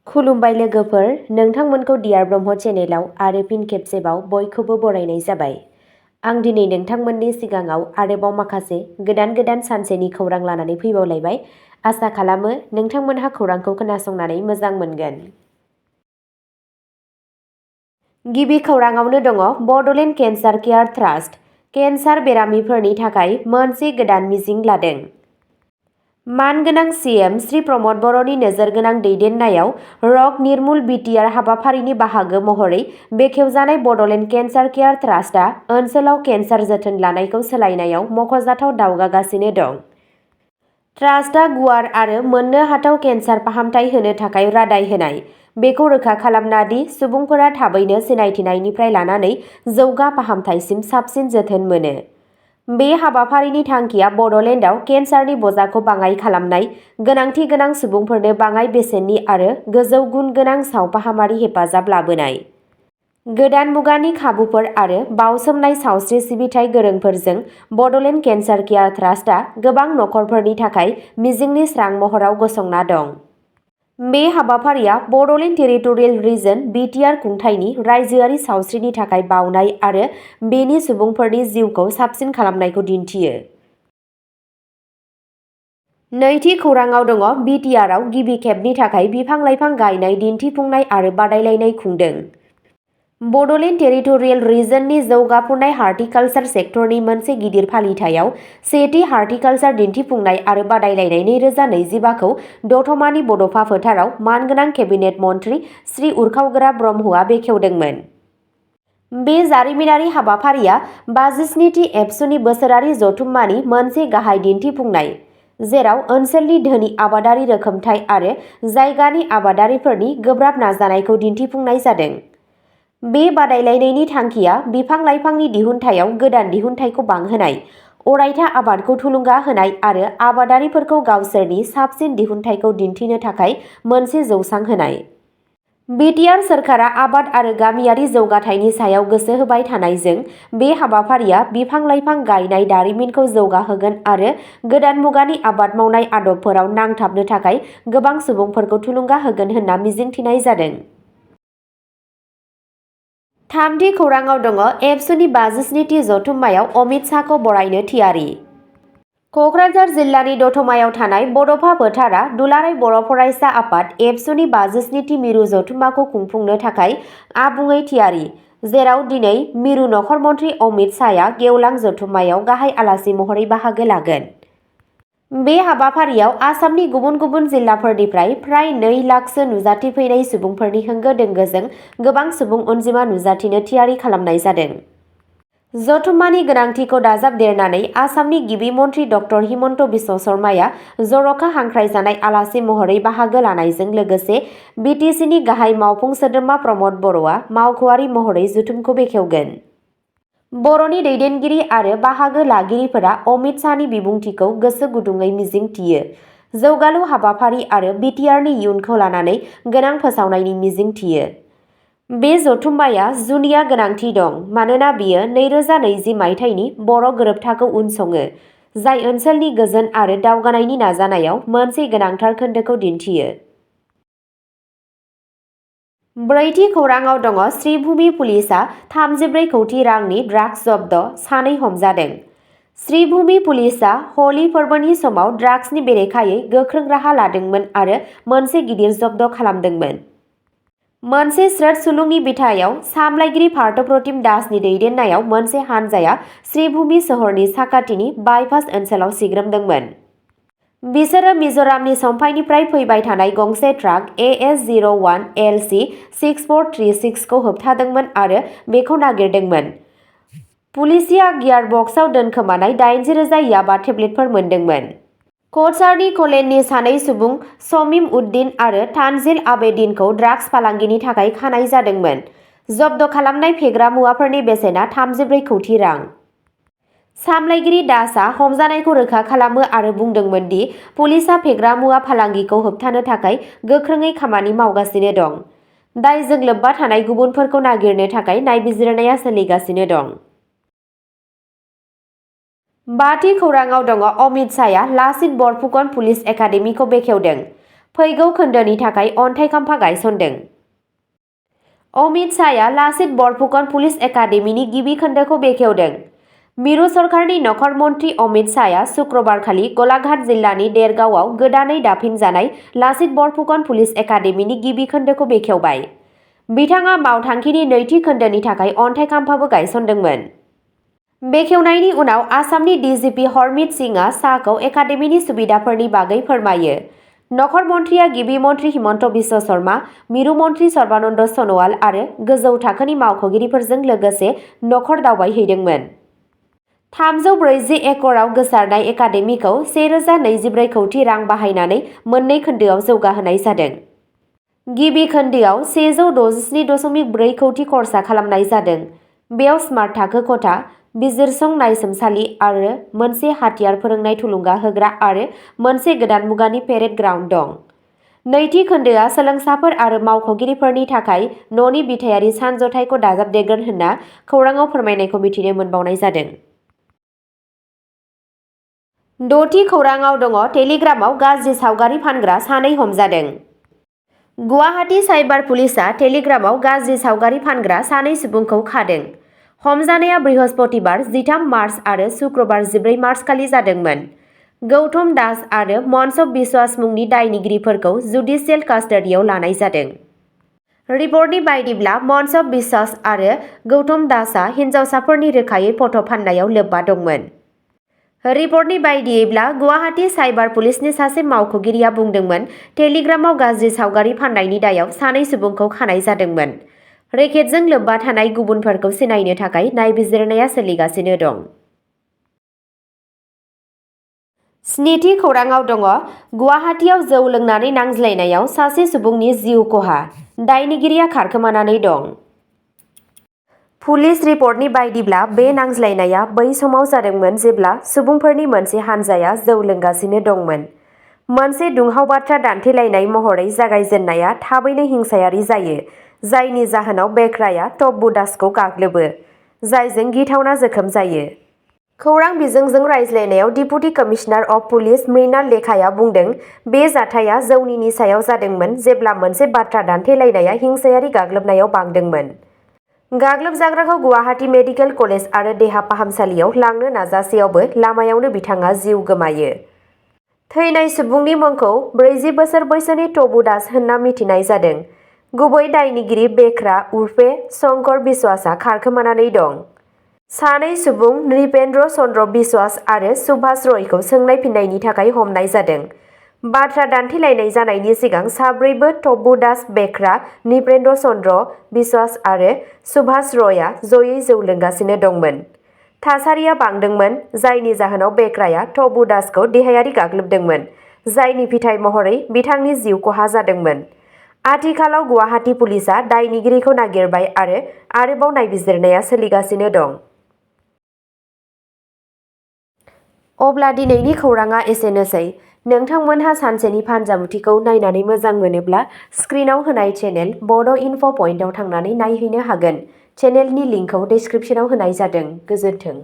खुलुमबाय लोगोफोर, नोंथांमोनखौ डियार ब्रह्म चेनेलाव आरो फिन खेबसेबाव बयखौबो बरायनाय जाबाय। आं दिनै नोंथांमोननि सिगाङाव आरोबाव माखासे गोदान सानसेनि खौरां लानानै फैबावलायबाय। आसा खालामो नोंथांमोनहा खौरांखौ खोनासंनानै मोजां मोनगोन। गिबि खौराङावनो दङ Bodoland cancer care trust. Cancer बेरामिफोरनि थाखाय मोनसे गोदान मिजिं लादों। मानगोनां सीएम श्री प्रमद बर'नि नोजोरगोनां दैदेननायाव रग निर्मुल बिटिआर हाबाफारिनि बाहागो महरै बेखेवजानाय बड'लेण्ड केन्सार केयार ट्रास्टआ ओनसोलाव केन्सार जोथोन लानायखौ सोलायनायाव मख'जाथाव दावगागासिनो दं। ट्रास्टआ गुवार आरो मोननो हाथाव केन्सार फाहामथाय होनो थाखाय रादाय होनाय, बेखौ रोखा खालामना दि सुबुंफोरा थाबैनो सिनायथिनायनिफ्राय लानानै जौगा फाहामथायसिम साबसिन जोथोन मोनो। बे हाबाफारिनि थांखिया बड'लेण्डआव केन्सारनि बजाखौ बाङाइ खालामनाय, गोनांथि गोनां सुबुंफोरनो बाङाइ बेसेननि आरो गोजौ गुन गोनां सावफाहामारि हेफाजाब लाबोनाय। गोदान मुगानि खाबुफोर आरो बावसोमनाय सावस्रि सिबिथाइ गोरोंफोरजों बड'लेण्ड केन्सार केयार ट्रास्टआ गोबां नखरफोरनि थाखाय मिजिंनि स्रां महराव गसंना दं। बे हाबाफारिया बड'लेण्ड टेरिटरियेल रिजन बिटिआर खुंथायनि रायजोआरि सावस्रिनि थाखाय बावनाय आरो बेनि सुबुंफोरनि जिउखौ साबसिन खालामनायखौ दिन्थियो। नैथि खौराङाव दङ बिटिआरआव गिबि खेबनि थाखाय बिफां-लाइफां गायनाय दिन्थिफुंनाय आरो बादायलायनाय खुंदों। बड'लेण्ड टेरिटरियेल रिजननि जौगाफुनाय हर्टिकालचार सेक्टरनि मोनसे गिदिर फालिथायाव सेथि हर्टिकालचार दिन्थिफुंनाय आरो बादायलायनाय 2025खौ दतमानि बड'फा फोथाराव मानगोनां केबिनेट मन्थ्रि श्री उरखावगोरा ब्रह्मआ बेखेवदोंमोन। बे जारिमिनारि हाबाफारिया 57थि एबसुनि बोसोरारि जथुम्मानि मोनसे गाहाय दिन्थिफुंनाय, जेराव ओनसोलनि धोनि आबादारि रोखोमथाय आरो जायगानि आबादारिफोरनि गोब्राब नाजानायखौ दिन्थिफुंनाय जादों। बे बादायलायनायनि थांखिया बिफां-लाइफांनि दिहुनथायाव गोदान दिहुनथायखौ बांहोनाय, अरायथा आबादखौ थुलुंगा होनाय आरो आबादारिफोरखौ गावसोरनि साबसिन दिहुनथायखौ दिन्थिनो थाखाय मोनसे जौसां होनाय। बिटिआर सोरखारा आबाद आरो गामियारि जौगाथायनि सायाव गोसो होबाय थानायजों बे हाबाफारिया बिफां-लाइफां गायनाय दारिमिनखौ जौगाहोगोन आरो गोदान मुगानि आबाद मावनाय आदबफोराव नांथाबनो थाखाय गोबां सुबुंफोरखौ थुलुंगा होगोन होनना मिजिंथिनाय जादों। थामथि खौराङाव दङ एबसुनि 57थि जथुम्मायाव अमित शाहखौ बरायनो थियारि। क'क्राझार जिल्लानि दतमायाव थानाय बड'फा फोथारा दुलाराय बर' फरायसा आफाद एबसुनि 57थि मिरु जथुम्माखौ खुंफुंनो थाखाय आबुङै थियारि, जेराव दिनै मिरु नखर मन्थ्रि अमित शाहआ गेवलां जथुम्मायाव गाहाय आलासि महरै बाहागो लागोन। बे हाबाफारियाव आसामनि गुबुन गुबुन जिल्लाफोरनिफ्राय फ्राय 2 लाखसो नुजाथि फैनाय सुबुंफोरनि होंगो-दोंगोजों गोबां सुबुं अनजिमा नुजाथिनो थियारि खालामनाय जादों। जथुम्मानि गोनांथिखौ दाजाबदेरनानै आसामनि गिबि मन्थ्रि डक्टर हिमन्त बिश्व शर्माया जर'खा हांख्रायजानाय आलासि महरै बाहागो लानायजों लोगोसे बिटिसिनि गाहाय मावफुं सोद्रोमा प्रमद बर'आ मावख'आरि महरै जथुमखौ बेखेवगोन। बर'नि दैदेनगिरि आरो बाहागो लागिरिफोरा अमित शाहनि बिबुंथिखौ गोसो गुदुङै मिजिंथियो, जौगालु हाबाफारि आरो बिटिआरनि इयुनखौ लानानै गोनां फोसावनायनि मिजिं थियो। बे जथुम्माया जुनिया गोनांथि दं मानोना बेयो 2020 मायथाइनि बर' गोरोबथाखौ उनसङो, जाय ओनसोलनि गोजोन आरो दावगानायनि नाजानायाव मोनसे गोनांथार खोन्दोखौ दिन्थियो। ब्रैथि खौराङाव दङ श्रीभूमि पुलिसआ 34 कौटि रांनि ड्राग्स जब्द, 2 हमजादों। श्रीभूमि पुलिसआ हलि फोरबोनि समाव ड्राग्सनि बेरेखायै गोख्रों राहा लादोंमोन आरो मोनसे गिदिर जब्द खालामदोंमोन। मोनसे स्रोत सुलुंनि बिथायाव सामलायगिरि पार्थप्रतिम दासनि दैदेननायाव मोनसे हानजाया श्रीभूमि सोहोरनि साखाथिनि बाइपास ओनसोलाव सिग्रोमदोंमोन। बिसोरो मिज'रामनि सम्फायनिफ्राय फैबाय थानाय गंसे ट्राक AS01 LC 6436 खौ होबथादोंमोन आरो बेखौ नागिरदोंमोन। पुलिसआ गियारबक्सआव दोनखोमानाय 80,000 याबा टेब्लेटफोर मोनदोंमोन। क'चारनि कलेजनि 2 सुबुं शमीम उद्दीन आरो तानजिल आबेदीनखौ ड्राग्स फालांगिनि थाखाय खानाय जादोंमोन। जब्द खालामनाय फेग्रा मुवाफोरनि बेसेना 34 कौटि रां। सामलायगिरि दासआ हमजानायखौ रोखा खालामो आरो बुंदोंमोन दि पुलिसआ फेग्रा मुवा फालांगिखौ होबथानो थाखाय गोख्रोङै खामानि मावगासिनो दं। दायजों लोब्बा थानाय गुबुनफोरखौ नागिरनो थाखाय नायबिजिरनाया सोलिगासिनो दं। बाथि खौराङाव दङ अमित शाहआ लाचित बरफुकन पुलिस एकाडेमिखौ बेखेवदों। फैगौ खोन्दोनि थाखाय अन्थाइ खाम्फा गायसनदों। अमित शाहया लाचित बरफुकन पुलिस एकाडेमीनि गिबि खोन्दोखौ बेखेवदों। मिरु सरकारनि नखर मन्त्री अमित शाहया शुक्रबारखालि गलाघाट जिल्लानि देरगावआव गोदानै दाफिनजानाय लाचित बरफुकन पुलिस एकाडेमीनि गिबि खोन्दोखौ बेखेवबाय। बिथाङा मावथांखिनि नैथि खोन्दोनि थाखाय अन्थाइ खाम्फाबो गायसनदोंमोन। बेखेवनायनि उनाव आसामनि डिजिपि हरमित सिंहआ शाहखौ एकाडेमीनि सुबिदाफोरनि बागै फोरमायो। नखर मन्थ्रिया गिबि मन्थ्रि हिमन्त बिश्व शर्मा, मिरु मन्थ्रि सर्बानन्द सनोवाल आरो गोजौ थाखोनि मावख'गिरिफोरजों लोगोसे नखर दावबायहैदोंमोन। 340 एकड़आव गोसारनाय एकाडेमीखौ 1024 कौटि रां बाहायनानै मोननै खोन्दोआव जौगाहोनाय जादों। गिबि खोन्दोआव 167.4 कौटि खरसा खालामनाय जादों। बेयाव स्मार्ट थाखो खथा, बिजिरसं नायसोमसालि आरो मोनसे हाथियार फोरोंनाय थुलुंगा होग्रा आरो मोनसे गोदान मुगानि पेरेड ग्राउन्ड दं। नैथि खोन्दोआ सोलोंसाफोर आरो मावख'गिरिफोरनि थाखाय न'नि बिथायारि सानज'थायखौ दाजाबदेरगोन होनना खौराङाव फोरमायनायखौ मिथिनो मोनबावनाय जादों। 6थि खौराङाव दङ टेलिग्रामाव गाज्रि सावगारि फानग्रा सानै हमजादों। गुवाहाटी साइबार पुलिसआ टेलिग्रामाव गाज्रि सावगारि फानग्रा सानै सुबुंखौ खादों। हमजानाया बृहस्पतिबार 13 मार्च आरो शुक्रबार 14 मार्च खालि जादोंमोन। गौतम दास आरो मनसब बिश्वास मुंनि दायनिगिरिफोरखौ जुडिशियेल कास्टडियाव लानाय जादों। रिपर्टनि बायदिब्ला मनसब बिश्वास आरो गौतम दासआ हिनजावसाफोरनि रोखायै फट' फाननायाव लोब्बा दंमोन। रिपर्टनि बायदियैब्ला गुवाहाटी साइबार पुलिसनि सासे मावख'गिरिया बुंदोंमोन टेलिग्रामाव गाज्रि सावगारि फाननायनि दायाव सानै सुबुंखौ खानाय जादोंमोन। रेकेटजों लोब्बा थानाय गुबुनफोरखौ सिनायनो थाखाय नायबिजिरनाया सोलिगासिनो दं। 7थि खौराङाव दङ गुवाहाटीआव जौ लोंनानै नांज्लायनायाव सासे सुबुंनि जिउ खहा, दायनिगिरिया खारखोमानानै दं। पुलिस रिपर्टनि बायदिब्ला बे नांज्लायनाया बै समाव जादोंमोन जेब्ला सुबुंफोरनि मोनसे हानजाया जौ लोंगासिनो दंमोन। मोनसे दुंहाव बाथ्रा दान्थेलायनाय महरै जागायजेननाया थाबैनो हिंसायारि जायो, जायनि जाहोनाव बेक्राया तब्बु दासखौ गाग्लोबो, जायजों गिथावना जोखोम जायो। खौरां बिजोंजों रायज्लायनायाव deputy commissioner of police Mrinal लेखाया बुंदों बे जाथाया जौनि निसायाव जादोंमोन जेब्ला मोनसे बाथ्रा दान्थेलायनाया हिंसायारि गाग्लोबनायाव बांदोंमोन। गाग्लोबजाग्राखौ गुवाहाटी मेडिकेल कलेज आरो देहा फाहामसालियाव लांनो नाजासेयावबो लामायावनो बिथाङा जिउ गोमायो। थैनाय सुबुंनि मुंखौ 40 बोसोर बैसोनि तब्बु दास होनना मिथिनाय जादों। गुबै दायनिगिरि बेक्रा उर्फे शंकर बिश्वासआ खारखोमानानै दं। सानै सुबुं नृपेन्द्र चन्द्र बिश्वास आरो सुभाष रयखौ सोंनाय फिननायनि थाखाय हमनाय जादों। बाथ्रा दान्थेलायनाय जानायनि सिगां साब्रैबो तब्बु दास, बेक्रा, नृपेन्द्र चन्द्र बिश्वास आरो सुभाष रयआ जयै जौ लोंगासिनो दंमोन। थासारिया बांदोंमोन, जायनि जाहोनाव बेक्राया तब्बु दासखौ देहायारि गाग्लोबदोंमोन, जायनि फिथाय महरै बिथांनि जिउ खहा जादोंमोन। आथिखालाव गुवाहाटी पुलिसआ दायनिगिरिखौ नागिरबाय आरो आरोबाव नायबिजिरनाया सोलिगासिनो दं। अब्ला दिनैनि खौराङा एसेनोसै। नोंथांमोनहा सानसेनि फानजामुथिखौ नायनानै मोजां मोनोब्ला स्क्रिनाव होनाय चेनेल बड' इनफ' पइन्टआव थांनानै नायहैनो हागोन। चेनेलनि लिंकखौ डिस्क्रिप्शनाव होनाय जादों। गोजोन्थों।